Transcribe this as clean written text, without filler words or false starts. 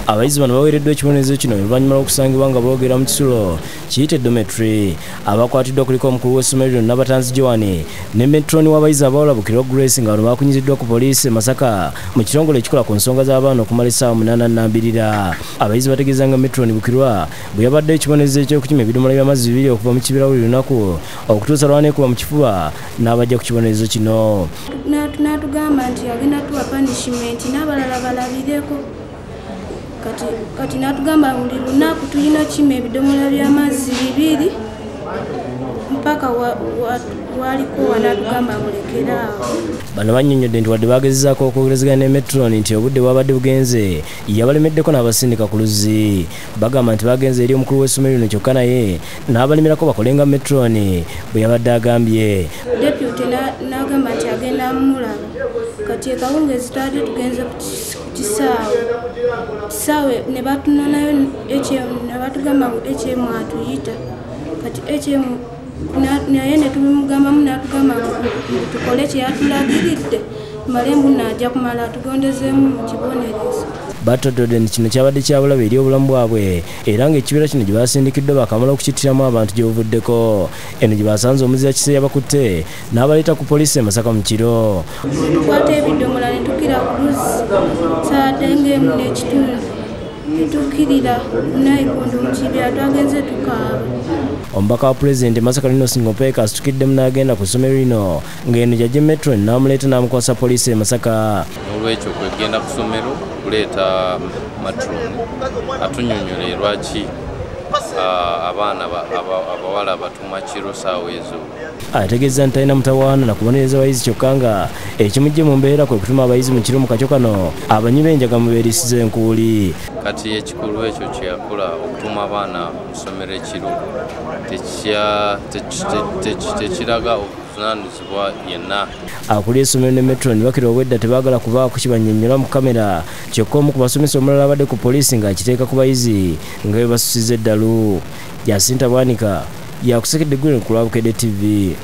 Abayizi bano baweereddwa ekibonerezo kino oluvannyuma lw'okusangibwa nga boogera mu kisulo kiyite dormitory. Abakwatiddwa kuliko omukulu w'essomero lino Nabatanzi Joan ne metroni w'abayizi abawala Bukirwa Grace nga bano bakunyiziddwa ku poliisi e Masaka mu kitongole ekikola ku nsonga z'abaana okumala essaawa 8 nambirira. Abayizi bategeeza nga metroni Bukirwa bwe yabadde ekibonerezo eky'okukima ebidomola by'amazzi 2 okuva mu kibira buli lunaku okutuusa lw'aneekuba mu kifuba n'abajja ku kibonerezo kino. N'atugamba nti agenda tuwa punishment n'abalala balabireko. Kati n'atugamba buli lunaku tulina kukima ebidomola by'amazzi 2 mpaka waliko n'atugamba mulekere awo. Bano bannyonnyodde nti wadde bagezezaako okwogerezeganya ne metroni nti obudde bwabadde bugenze yabalemeddeko n'abasindika ku luzzi. Bagamba nti bagenze eri omukulu w'essomero lino kyokka naye n'abalemerako bakole nga metroni bwe yabadde agambye. Deputy n'agamba nti agenda amulaba. Kati ekawungezi twali tugenze ku kisaawe. Kisaawe ne batunonayo HM ne batugamba ngu HM atuyita. Kati HM naye ne tubimugambamu n'atugamba ngu tukole kye yatulagiridde tumale mbu n'ajja kumala atugondezeemu mu kibonerezo. Batododde nti kino kyabadde kya bulabe eri obulamu bwabwe era ng'ekibira kino gye basindikiddwa bakamala okukittiramu abantu gye buvuddeko. Eno gye basanze omuzira kiseera bakutte n'abaleeta ku poliisi e Masaka mu kiro. Tukwata ebidomola ne tukira ku luzzi saadde ng'emu n'ekitundu ne tukkirira nayikondo mu kibira twagenze tukaaba. Omubaka wa pulezidenti Masaka Linus Ngopeka asitukiddemu n'agenda ku ssomero lino ng'eno gy'aggye metroni n'amuleeta n'amukwasa poliisi e Masaka. N'olwekyo kwegenda ku ssomero kuleeta matroni atunnyonnyole lwaki abaana abawala batuma kiro ssaawa ezo. Ategeeza nti talina mutawaana na kubonereza bayizi kyokka nga ekimujje mu mbeera kwe kutuma abayizi mu kiro mu kakyo kano abanywi b'enjaga mubeerisiza enkuuli. Kati ekikolwa ekyo kye yakola okutuma abaana mu ssomero ekiro tekiraga obuvunaanyizibwa yenna. Akulira essomero ne metroni bakira obwedda tebaagala kubaako kibannyonnyola mu kamera kyokka omu ku basomesa omulala abadde ku poliisi ng'akiteeka ku bayizi nga bwe basusiza eddalu. Jacinta Bwanika yakusekedde Eggulire ku lwa Bukedde TV.